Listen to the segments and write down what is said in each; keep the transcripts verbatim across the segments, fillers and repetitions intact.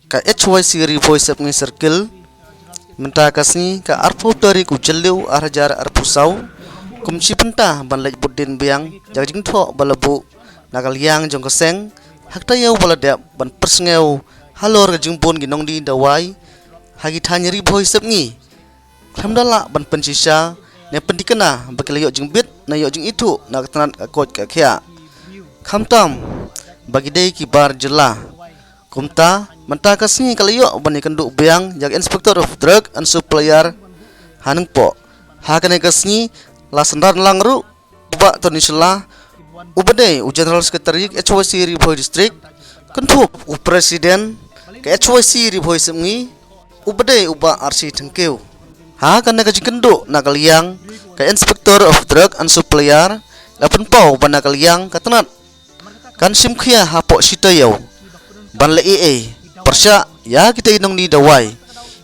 Ka H Y C Ri Bhoi Sepngi Circle, mynta ka sngi ka arphew tarik u Jylliew ar hajar arphew saw, kum shi bynta ban leit bud dien biang ïa ka jingthoh ba la buh na ka liang jong ka seng ha ka taïew ba la dep ban pyrsngew halor ka jingbun ki nongdie dawai ha ki thaiñ Ri Bhoi Sepngi. Khlem da lah ban pynshisha ne pynthikna ba ki la ïoh jingbit ne ïoh jingithuh na ka tnat ka koit ka khiah, khamtam ba ki dei ki bar jylla. Kumta mynta ka sngi ka la ïoh ban ïakynduh biang ïa ka Inspector of Drug and Supplier ha Nongpoh. Ha kane ka sngi la synran lang ruh u Bah Tony Shylla, uba dei u General Secretary ka H Y C Ri Bhoi District, kynthup u President ka H Y C Ri Bhoi Sepngi, uba dei u Bah R C Thangkhiew. Ha kane ka jingkynduh na ka liang ka Inspector of Drug and Supplier la pynpaw ba na ka liang ka tnat kan shim khia hapoh shi taïew ban leh ei ei pyrshah ïa kita ki nongdie dawai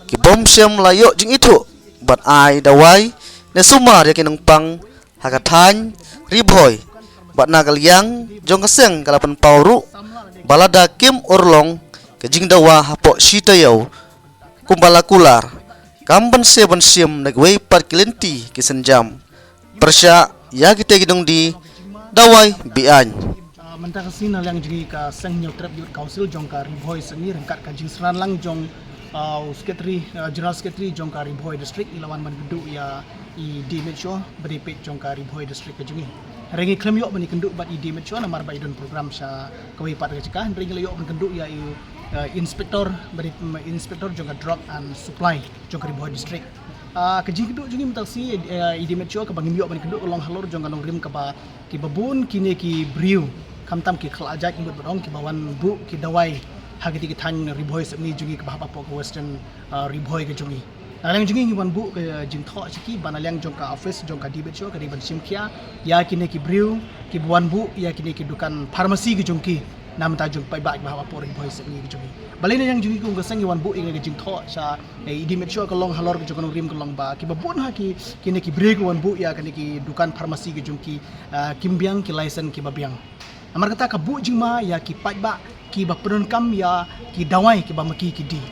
ki bym shym la ïoh jingithuh ban ai dawai ne sumar ïa ki nongpang ha ka thaiñ Ri Bhoi. Bad na ka liang jong ka seng ka la pynpaw ruh ba lada kim urlong ka jingdawa hapoh shi taïew kumba la kular, kam ban sa ban shim na kiwei pat ki lynti ki sienjam pyrshah ïa kita ki nongdie dawai be-aiñ. Ah, mynta ka sngi na liang jong ngi ka Seng Hynñiewtrep Youth Council jong ka Ri Bhoi Sepngi ryngkat ka jingsynran lang jong, ah, u Secretary, ah, General Secretary jong ka Ri Bhoi District, ngi la wan ban kynduh ïa i D M H O ba dei peit jong ka Ri Bhoi District ka jong ngi. Hynrei ngi khlem ïoh ban ïakynduh bad i D M H O namar ba i don program sha kawei pat ka jaka, hynrei ngi la ïoh ban kynduh ïa i, ah, Inspector ba dei, mm, Inspector jong ka Drug and Supply jong ka Ri Bhoi District. Ah, ka jingkynduh jong ngi mynta ka sngi, eh, i D M H O kaba ngim ïoh ban kynduh ka long halor jong ka nongrim kaba, kiba bun kine ki briew, khamtam ki khlajait ngut ba dang kiba wan buh ki dawai ha kiti ki thaiñ Ri Bhoi Sepngi jong ngi kaba hap hapoh ka Western, ah, Ri Bhoi ka jong ngi. Na liang jong ngi ngi wan buh ka jingthoh sha ki ba na liang jong ka office jong ka D M H O ka dei ban shim khia ïa kine ki briew kiba wan buh ïa kine ki dukan pharmacy ki jong ki na bynta jong paidbah kiba hap hapoh Ri Bhoi Sepngi ki jong ngi. Balei na liang jong ngi kum ka seng ngi wan buh ïa kane ka jingthoh sha, eh, i D M H O ka long halor ka jong ka nongrim ka long ba kiba bun ha ki, kine ki briew ki wan buh ïa kane ki dukan pharmacy ki jong ki, ah, kim biang ki license kiba biang. Namar kata ka buh jingma ïa ki paidbah kiba pyndonkam ïa ki dawai kiba ma ki ki die.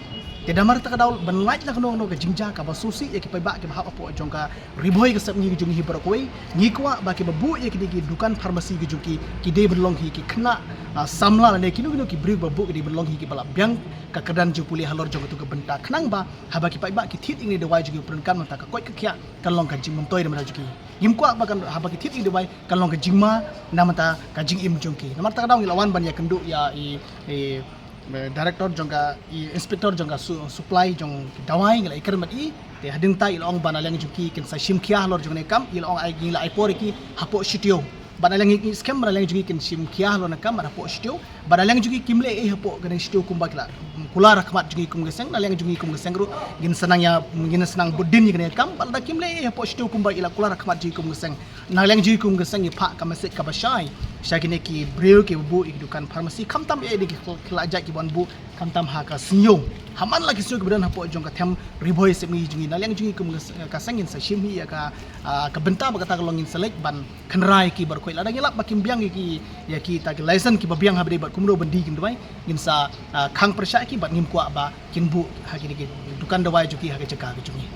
Te namar kata ka daw ban lait na kano kano ka jingjia kaba sngewsih ïa ki paidbah kiba hap hapoh jong ka Ri Bhoi ka Sepngi ki jong ngi hi baroh kawei, ngi kwah ba kiba buh ïa kine ki dukan pharmacy ki jong ki, ki dei ban long hi ki khynnah, ah, samla lane kino kino ki briew ba buh ki dei ban long hi kiba la biang ka kyrdan jingpule halor jong katu ka bynta khnang ba haba ki paidbah ki thied ïa kine ki dawai jong ki pyndonkam na bynta ka koit ka khiah kan long ka jingmyntoi na bynta jong ki. Ngim kwah ba kan haba ki thied ïa kine ki dawai kan long ka jingma na bynta ka jingim jong ki. Namar kata ka daw ngi la wan ban ïakynduh ïa i, i, eh, director jong ka, i inspector jong ka su-, supply jong ki dawai, ngi la ïakren bad i. Te hadien kata i la ong ba na liang jong ki kin sa shim khia halor jong kane ka kam, i la ong ai, ngi la ai por ïa ki hapoh shi taïew. Bad na liang ngi, ngi skhem ba na liang jong ki kin shim khia halor kane ka kam bad hapoh shi taïew. Bad na liang jong ki kim leh ei ei hapoh kane shi taïew kumba ki la kular ha khmat jong ngi kum ka seng, na liang jong ngi kum ka seng ruh ngin sa nang ïa, ngin sa nang bud dien ïa kane ka kam. Bad lada kim leh ei ei hapoh shi taïew kumba i la kular ha khmat jong ngi kum ka seng, na liang jong ngi kum ka seng ngi phah ka message kaba shai sha kine ki briew kiba buh ïa ki dukan pharmacy, khamtam ei ei de ki khlajait kiba wan buh, khamtam ha ka sngi ïew. Ha man la ki sngi ïew kiba don hapoh jong ka them Ri Bhoi Sepngi jong ngi, na liang jong ngi kum ka s-, ka seng ngin sa shim hi ïa ka, ah, ka bynta ba kata ka long, ngin sa leit ban kynrei ïa ki baroh kawei. Lada ngi lap ba kim biang ïa ki, ïa kita ki license kiba biang haba dei bad kumno ban die ki dawai, ngin sa, ah, khang pyrshah ïa ki bad ngim kwah ba kin buh ha kine ki dukan dawai jong ki ha ka jaka ka jong ngi.